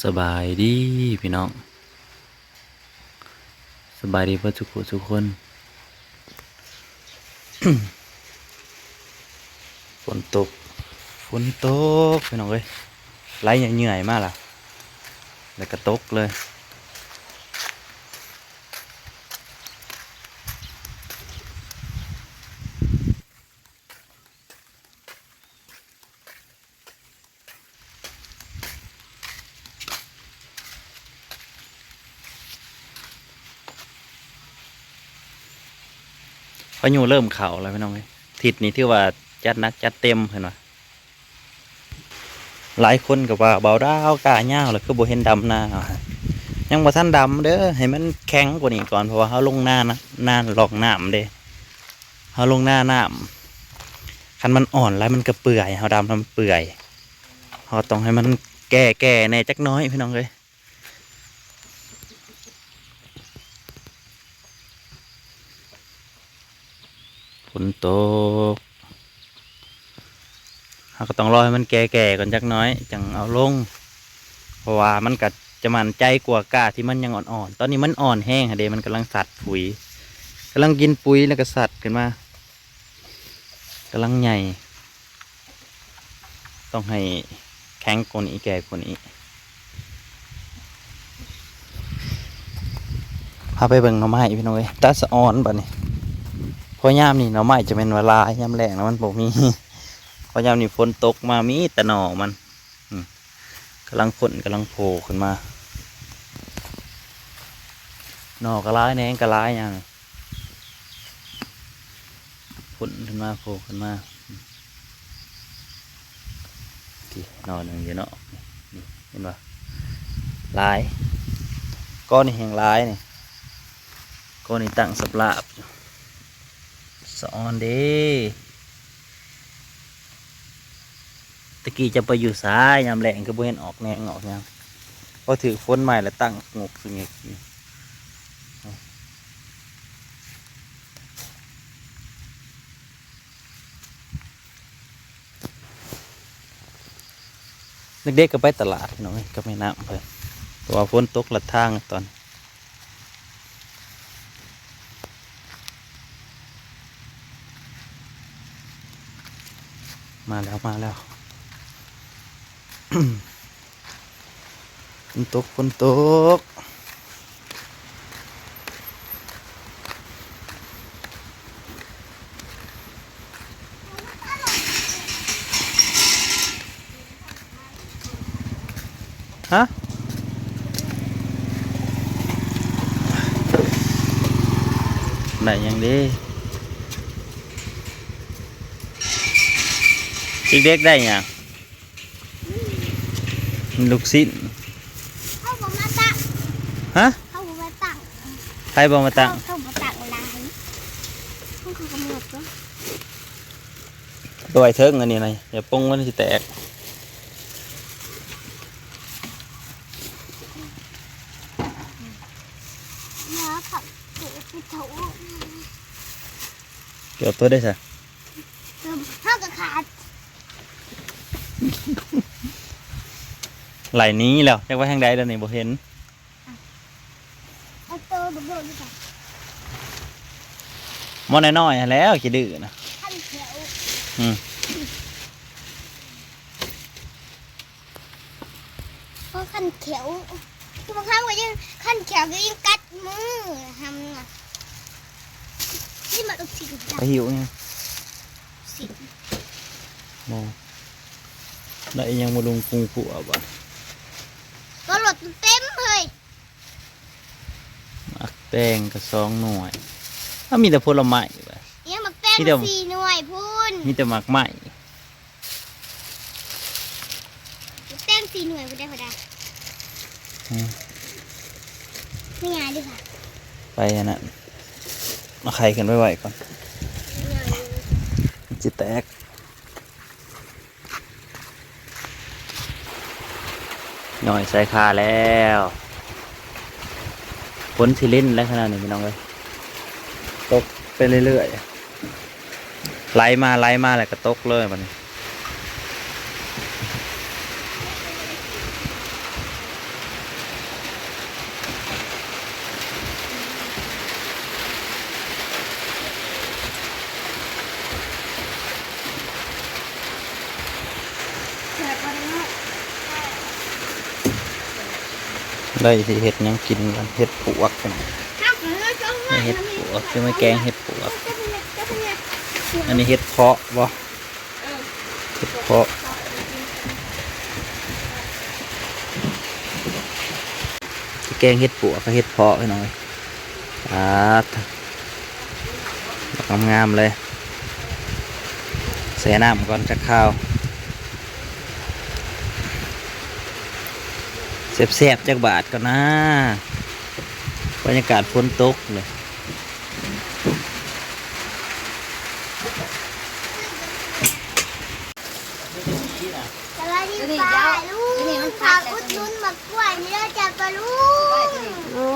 ສະບາຍດີພີ່ນ້ອງ ສະບາຍດີເບິດທຸກຜູ້ທຸກຄົນ. ຝົນຕົກ ຝົນຕົກພີ່ນ້ອງເອີຍ ໄຫຼເຫື່ອຍໆມາລະ ແລ້ວກໍຕົກເລີຍ. ພາຍຸເລີ່ມເຂົ້າແລ້ວພີ່ນ້ອງເອີຍ ທິດນີ້ຖືວ່າຈັດໜັກຈັດເຕັມເພິ່ນວ່າ. ຫຼາຍຄົນກໍວ່າ ບ່າວດາວກ້າຍາວແລ້ວຄືບໍ່ເຫັນດຳນາ ຍັງບໍ່ທັນດຳເດີ ໃຫ້ມັນແຂງກວ່ານີ້ກ່ອນ ເພາະວ່າເຮົາລົງນານະ ນາລ່ອງນ້ຳເດ້ ເຮົາລົງນານ້ຳ ຄັນມັນອ່ອນຫຼາຍມັນກໍເປື່ອຍ ເຮົາດຳແລ້ວມັນເປື່ອຍ ເຮົາຕ້ອງໃຫ້ມັນແກ່ໆແດ່ຈັກໜ້ອຍພີ່ນ້ອງເອີຍ. ຝົນຕົກ ເຮົາກໍຕ້ອງລໍໃຫ້ມັນແກ່ໆກ່ອນຈັກໜ້ອຍ ຈັ່ງເອົາລົງ ເພາະວ່າມັນກໍຈະໝັ້ນໃຈກວ່າກ້າທີ່ມັນຍັງອ່ອນໆ ຕອນນີ້ມັນອ່ອນແຮງຫັ້ນເດ້ ມັນກຳລັງສັດຝຸ່ນ ກຳລັງກິນປຸ໋ຍ ແລ້ວກໍສັດຂຶ້ນມາ ກຳລັງໃຫຍ່ ຕ້ອງໃຫ້ແຂງກວ່ານີ້ ແກ່ກວ່ານີ້. ພາໄປເບິ່ງໜໍ່ໄມ້ພີ່ນ້ອງເອີຍ ຕາສະອອນບັດນີ້ ເພາະຍາມນີ້ໜໍ່ໄມ້ຈະແມ່ນວ່າຫຼາຍ ຍາມແລ້ງນະມັນບໍ່ມີ ເພາະຍາມນີ້ຝົນຕົກມາມີແຕ່ໜໍ່ມັນ ອືມ ກຳລັງພົ້ນ ກຳລັງໂຜ່ຂຶ້ນມາ ໜໍ່ກໍຫຼາຍ ແໜງກໍຫຼາຍ ຍາມນີ້ ພົ້ນຂຶ້ນມາ ໂຜ່ຂຶ້ນມາ ອືມ ນີ້ໜໍ່ໜຶ່ງຢູ່ເນາະ ນີ້ ນີ້ເຫັນບໍ່ ຫຼາຍ ກໍນີ້ແຮ່ງຫຼາຍນີ້ ກໍນີ້ຕັ້ງສະປາບ ສະອອນເດ້. ແຕ່ກີ້ຈະໄປຢູ່ໃສ ຍາມແລ້ງຄືບໍ່ເຫັນອອກແໜງອອກຫຍັງ ພໍຖືກຝົນໃໝ່ລະຕັ້ງງົກສະຫງິກຢູ່. ເດັກໆກໍໄປຕະຫຼາດພີ່ນ້ອງເອີຍ ກັບແມ່ນ້ຳເພິ່ນ ເພາະວ່າຝົນຕົກລັດທາງຕອນ ມາແລ້ວ ມາແລ້ວ ຝົນຕົກ ຝົນຕົກ. ຮະ ໄດ້ຫຍັງເດ ເດັກໆ ໄດ້ຫຍັງ? ລູກຊິ້ນ ເຮົາບໍ່ມາຕັ້ງ ຮະ ເຮົາບໍ່ມາຕັ້ງ ໃຜບໍ່ມາຕັ້ງ? ເຮົາ ເຮົາບໍ່ຕັ້ງຫຼາຍ ເຮົາກໍກຳນົດຕົວະ ໄວ້ເທິງອັນນີ້ນະ ຢ່າປົງມັນຊິແຕກ ເນາະ ເຂົາເກີດໄປເທົ່າ ເກືອບຕົວໄດ້ຊະ ເຮົາກໍຂາດ ໄລ່ໜີແລ້ວ ຈັກໄປທາງໃດແລ້ວນີ້ ບໍ່ເຫັນ ເອົາໂຕບັກໂດດນີ້ໄປ ໝໍ້ນ້ອຍໆຫັ້ນແຫຼ້ວ ຂີ້ດື້ນະ ຄັນແຂ້ວ ອືມ ເພາະຄັນແຂ້ວ ບາງຄັ້ງກໍຍັງ ຄັນແຂ້ວກໍຍັງກັດມື ຫຳນະ ຊິມາອອກຊິ ໄປຫິວຫຍັງ? ຊິ ບໍ່ ໄດ້ອີ່ຫຍັງມາລົງກຸງຂົວບາດ ກໍລົດເຕັມເຮີ້ຍ ໝາກແຕງກໍສອງໜ່ວຍ ເອົາ ມີແຕ່ຜົນລະໄມ້ບາດ ອີ່ຫຍັງ ໝາກແຕງ ມີແຕ່ ສີ່ໜ່ວຍພຸ້ນ ມີແຕ່ໝາກໄມ້. ແຕງສີ່ໜ່ວຍບໍ່ໄດ້ ບໍ່ໄດ້ ອືມ ແມ່ຍາເດ້ ໄປອັນນັ້ນ ເອົາໄຂ່ຂຶ້ນໄວ້ໄວ້ກ່ອນ ມັນຊິແຕກ ຍ້ອຍໃສ່ຄາແລ້ວ ຝົນຊິລິນແລ້ວຂະໜາດນີ້ ພີ່ນ້ອງເອີຍ ຕົກໄປເລື້ອຍໆ. ໄຫຼມາ ໄຫຼມາແລ້ວກໍຕົກເລີຍບັດນີ້ ເ ໄດ້ຊິເຮັດຫຍັງກິນກັນ ເຫັດປວກ ເຮັດປວກ ຊິມາແກງເຫັດປວກ. ອັນນີ້ເຫັດເຜາະບໍ່? ເຫັດເຜາະ ຊິແກງເຫັດປວກກັບເຫັດເຜາະ ພີ່ນ້ອງເອີຍ. ປາດ ດອກງາມໆເລີຍ ແຊ່ນ້ຳກ່ອນຈັກຄາວ. ແຊບໆ ຈັກບາດກ່ອນນາ. ບັນຍາກາດຝົນຕົກເລີຍ. ສະບາຍດີປ້າລຸງ ຝາກອຸດໜູນໝາກກ້ວຍນີ້ເດີຈ້າປ້າລຸງ. ໂອ້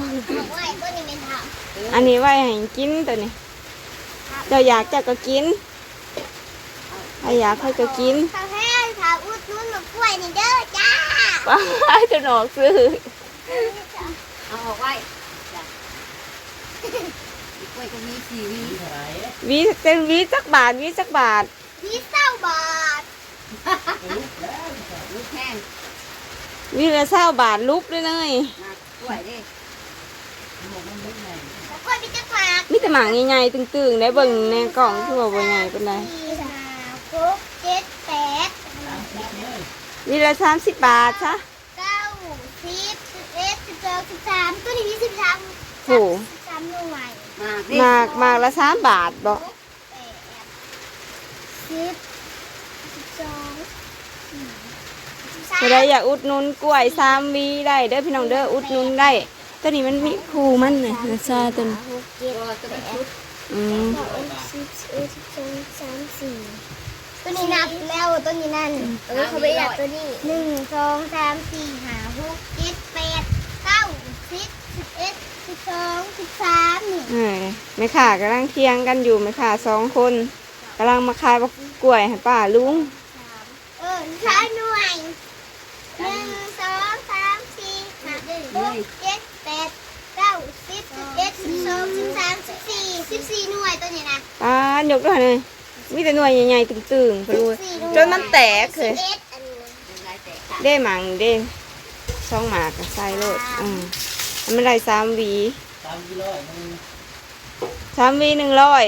ໝາກກ້ວຍຕົ້ນນີ້ແມ່ນເຖົ້າ ອັນນີ້ໄວ້ໃຫ້ກິນໂຕນີ້ ເຈົ້າຢາກເຈົ້າກໍກິນ ໃຜຢາກໃຜກໍກິນ. ສາວແພງ ຝາກອຸດໜູນໝາກກ້ວຍນີ້ເດີຈ້າ. ວ້າຍ ເຈົ້ານອກຊື້ ເອົາອອກໄວ້ ຈ້າ. ກ້ວຍກໍມີສີ່ຫວີ ຫວີ ເປັນຫວີຈັກບາດ? ຫວີຈັກບາດ? ຫວີຊາວບາດ. ລຸບແຮງ ຫວີລະຊາວບາດ ຫຼຸບເລີຍເນີຍ. ໝາກກ້ວຍເດ້ ໝາກກ້ວຍມີຈັກໝາກ? ມີແຕ່ໝາກໃຫຍ່ໆ ຕຶງໆ ໄດ້. ເບິ່ງໃນກ້ອງຄືວ່າບໍ່ໃຫຍ່ປານໃດ. ສີ່ ຫ້າ ຫົກ ເຈັດ ແປດ ຫວີລະສາມສິບບາດຊະ. ເກົ້າ ສິບ ສິບເອັດ ສິບສອງ ສິບສາມ ໂຕນີ້ມີສິບສາມ ໂອ້ ສິບສາມໜ່ວຍ. ໝາກເດ້ ໝາກ ໝາກລະສາມບາດບໍ? ແປດ ສິບ ສິບສອງ ສິບສາມ. ຜູ້ໃດຢາກອຸດໜູນກ້ວຍສາມຫວີໄດ້ເດີພີ່ນ້ອງເດີ ອຸດໜູນໄດ້. ໂຕນີ້ມັນມີຄູ່ມັນນະ ຊາໂຕນີ້ ຫົກ ເຈັດ ແປດ ອືມ ສິບ ສິບເອັດ ສິບສອງ ສິບສາມ ສິບສີ່. ໂຕນີ້ນັບແລ້ວ ໂຕນີ້ນັ້ນ ເອີ ເຂົາໄປຢາກໂຕນີ້ ໜຶ່ງ ສອງ ສາມ ສີ່ ຫ້າ ຫົກ ເຈັດ ແປດ ເກົ້າ ສິບ ສິບເອັດ ສິບສອງ ສິບສາມ ນີ້. ເອີ ແມ່ຄ້າກຳລັງຖຽງກັນຢູ່ ແມ່ຄ້າສອງຄົນກຳລັງມາຂາຍໝາກກ້ວຍໃຫ້ປ້າລຸງ. ເອີ ຂາຍໜ່ວຍ ໜຶ່ງ ສອງ ສາມ ສີ່ ຫ້າ ຫົກ ເຈັດ ແປດ ເກົ້າ ສິບ ສິບເອັດ ສິບສອງ ສິບສາມ ສິບສີ່ ສິບສີ່ໜ່ວຍໂຕນີ້ນະ. ປ້າ ຍົກດ້ວຍເລີຍ ມີແຕ່ໜ່ວຍໃຫຍ່ໆ ຕຶງໆ ພຸ້ນເວີຍ ສິບສີ່ໜ່ວຍ ຈົນມັນແຕກເຮີຍ. ສິບເອັດ ອັນນີ້ນະ ເດ້ໝາກນີ້ເດ້ ສອງໝາກໃສ່ໂລດ. ອືມ ໃຫ້ມັນໄດ້ສາມຫວີ ສາມຫວີໜຶ່ງຮ້ອຍ.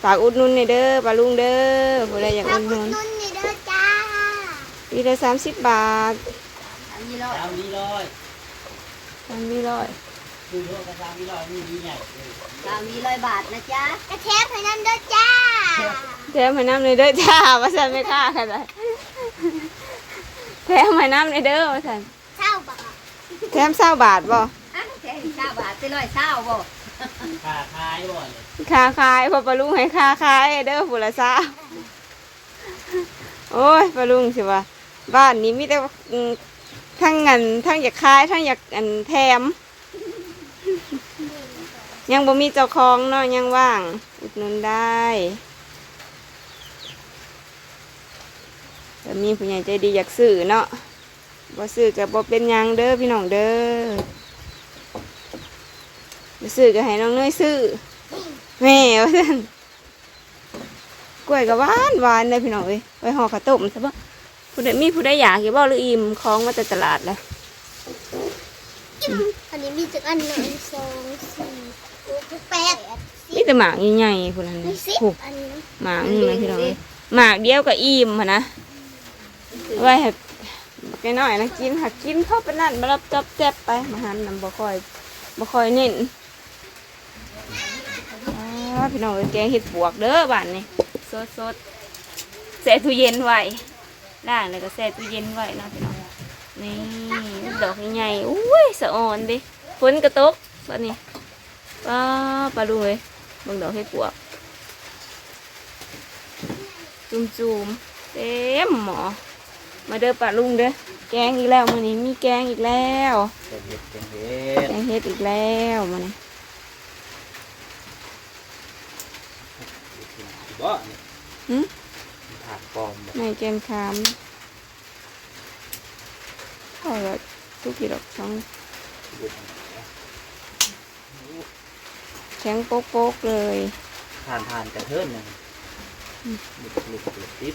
ຝາກອຸດໜູນແດ່ເດີປ້າລຸງເດີ ຜູ້ໃດຢາກອຸດໜູນ ຝາກອຸດໜູນແດ່ເດີຈ້າ. ຫວີລະສາມສິບບາດ ສາມຫວີຮ້ອຍ ສາມຫວີຮ້ອຍ ສາມຫວີຮ້ອຍ ສາມຫວີຮ້ອຍ ມີຫວີໃຫຍ່ ສາມຫວີຮ້ອຍບາດນະຈ້າ. ກະແຖມໃຫ້ນຳເດີຈ້າ ແຖມໃຫ້ນຳແດ່ເດີຈ້າ ວ່າຊັ້ນແມ່ຄ້າກໍໄດ້ ແຖມໃຫ້ນຳແດ່ເດີ ວ່າຊັ້ນ. ຊາວບາດ ແຖມຊາວບາດບໍ່? ອ້າວ ແຖມຊາວບາດ ຊິຮ້ອຍຊາວບໍ່? ຄ່າຂາຍບໍ່ນີ້? ຄ່າຂາຍ ພໍ່ປ້າລຸງໃຫ້ຄ່າຂາຍເດີ ຜູ້ລະຊາວ. ໂອ້ຍ ປ້າລຸງຊິວ່າ ບ້ານນີ້ມີແຕ່ ອືມ ທັງອັນ ທັງຢາກຂາຍ ທັງຢາກ ອັນ ແຖມ. ຍັງບໍ່ມີເຈົ້າຂອງເນາະ ຍັງວ່າງ ອຸດໜູນໄດ້ ແຕ່ມີຜູ້ໃຫຍ່ໃຈດີຢາກຊື້ເນາະ. ບໍ່ຊື້ກໍບໍ່ເປັນຫຍັງເດີພີ່ນ້ອງເດີ ບໍ່ຊື້ກໍໃຫ້ນ້ອງເນີຍຊື້ ແມ່ ວ່າຊັ້ນ. ກ້ວຍກໍຫວານໆເດີພີ່ນ້ອງເອີຍ ໄວ້ຫໍ່ເຂົ້າຕົ້ມຊະບໍ? ຜູ້ໃດ ມີຜູ້ໃດຢາກຢູ່ບໍ ຫຼືອີ່ມຂອງມາແຕ່ຕະຫຼາດລະ? ອີ່ມ ອັນນີ້ມີຈັກອັນນະ? ສອງ ສີ່ ຫົກ ແປດ ສິບ ມີແຕ່ໝາກໃຫຍ່ໆພຸ້ນຫັ້ນ ມີສິບ ໂອ້ ອັນນີ້ນະ ໝາກໜຶ່ງນະພີ່ນ້ອງເອີຍ ໝາກດຽວກໍອີ່ມຫັ້ນນະ. ໄວ້ໃຫ້ບັກນ້ອຍໆນະກິນ ຫາກກິນພໍປານນັ້ນ ມາລັບຈອບແຈບໄປ ມາຫັນນຳ ບໍ່ຄ່ອຍ ບໍ່ຄ່ອຍເນັ້ນ. ອໍ ພີ່ນ້ອງເອີຍ ແກງເຫັດປວກເດີບ້ານນີ້ ສົດໆ ແຊ່ຕູ້ເຢັນໄວ້ ລ້າງແລ້ວກໍແຊ່ຕູ້ເຢັນໄວ້ເນາະພີ່ນ້ອງ. ນີ້ ດອກໃຫຍ່ໆ ໂອ້ຍ ສະອອນເດ້ ຝົນກໍຕົກບັດນີ້. ປ້າ ປ້າລຸງເອີຍ ເບິ່ງດອກເຫັດປວກ ຈຸ່ມໆ ເຕັມໝໍ້. ມາເດີປ້າລຸງເດີ ແກງອີກແລ້ວ ມື້ນີ້ມີແກງອີກແລ້ວ ແກງເຫັດ ແກງເຫັດ ແກງເຫັດອີກແລ້ວມື້ນີ້. ບໍ່ ຫື ຖາດປອມບໍ່ ໃນແກ່ນຂາມ ເອົາລະ ທຸກທີ່ດອກສອງ ແຂງໂປກໆເລີຍ ຜ່ານໆກະເທີນນະ ອືມ ລຸກໆຕິດ.